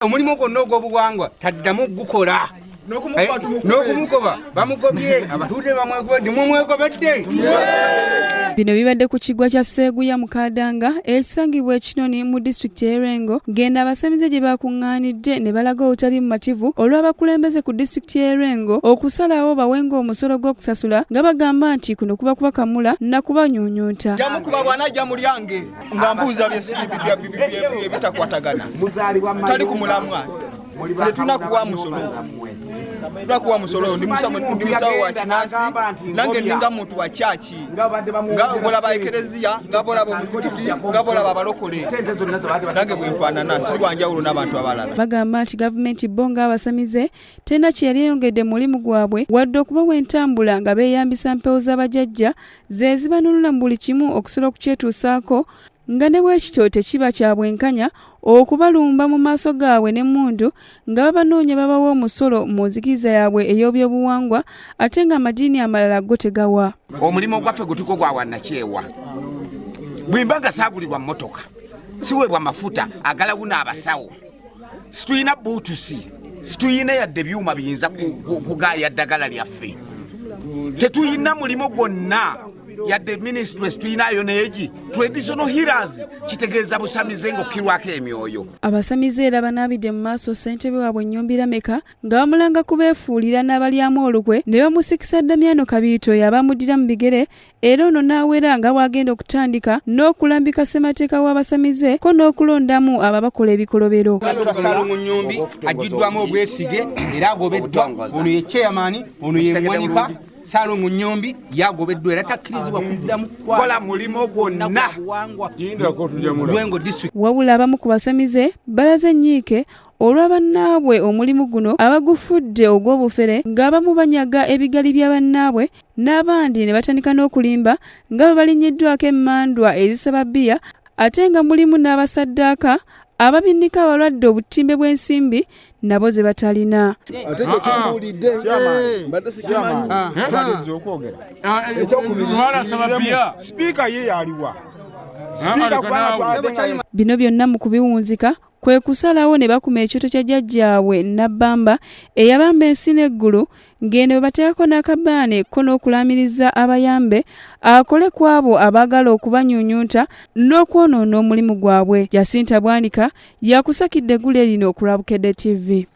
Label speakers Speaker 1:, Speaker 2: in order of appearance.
Speaker 1: Omulimu gwonna ogw'obuwangwa taddamu gukola, n'okumugoba bamugobye, abatuuze bamwegobedde, mumwegobedde.
Speaker 2: Bino bibadde ku kiggwa kya Sseeguya mu Kadanga ekisangibwa e Kinoni mu disitulikiti y'e Lwengo, ng'eno abasamize gye bakuŋŋaanidde ne balaga obutali bumativu olw'abakulembeze ku disitulikiti y'e Lwengo okusalawo bawenga omusolo gw'okusasula, nga bagamba nti kuno kuba kubakamula na kubanyuunyunta.
Speaker 3: Jamukuba bw'anajja mu lyange nga mbuuza ebitakwatagana, tali ku mulamwa, tetulina kuwa musolo, tulina kuwa musolo. Ndi musawo wa kinansi, nange ndinga muntu wa kyaki, nga bolaba ekereziya, nga bolaba omuzikiti, nga bolaba abalokole, nange bwenfaanana, siri wanjawulo n'abantu abalala.
Speaker 2: Bagamba nti gavumenti bo ng'abasamize terina kye yali eyongedde mu mulimu gwabwe wadde okubawa entambula, nga beeyambisa mpewo z'abajjajja ze zibanunula mu buli kimu okusobola okukyetuusaako, nga ne bwekityo tekiba kya bwenkanya okubalumba mu maaso gaabwe n'emmundu nga babanoonya babawa omusolo mu nzikiriza yaabwe ey'obyobuwangwa, ate ng'amadiini amalala go tegawa.
Speaker 4: Omulimu gwaffe gutuko gwa wannakyewa. Bwemba nga saagulirwa mmotoka, siweebwa mafuta agalawuna abasawo, situyina buutusi, situyina yadde byuma biyinza kugaaya ddagala lyaffe, tetuyina mulimu gwonna yadde ministry situyinayo neegi traditional healers, kitegeeza busamize ng'okkirwako emyoyo.
Speaker 2: Abasamize era banaabidde mu maaso ssentebe waabwe Nnyumbi Lameka, nga bamulanga kubeefuulira n'abalyamu olukwe ne bamusikisa Damiano Kabiito yabamuddira mu bigere, era ono n'awera nga bw'agenda okutandika n'okulambika ssemateeka w'abasamize ko n'okulondamu abo abakola ebikolobero.
Speaker 1: Ssalongo Nnyumbi agiddwamu obwesige era agobeddwa. Ono ye chairman, ono ye muwanika. Ssalongo Nnyumbi yagobeddwa era takkirizibwa kuddamu
Speaker 4: kukola mulimu gwonna
Speaker 1: Lwengo District.
Speaker 2: Wabula abamu ku basamize balaze ennyiike olwa bannaabwe omulimu guno abagufudde ogw'obufere, ng'abamu banyaga ebigali bya bannaabwe n'abandi ne batandika n'okulimba nga bwe balinnyiddwako emmandwa ezisaba bbiya, ate nga mulimu n'abasaddaaka ababinnika abalwadde obutimbe bw'ensimbi nabo ze batalina.
Speaker 5: Ate ekyo kyembuulidde mbadde sikimanyi. Ekyokubiri,
Speaker 6: sipiika ye yaliwa?
Speaker 2: Bino byonna mu kubiwunzika kwe kusalawo ne bakuma ekyoto kya jjajjaabwe Nabbamba eyabamba ensi n'eggulu, ng'eno bwe bateekako n'akabaane ko n'okulaamiriza abayambe akole ku abo abaagala okubanyuunyunta n'okwonoona omulimu gwabwe. Jacinta Bwanika yakusakidde eggulire lino ku lwa Bukedde TV.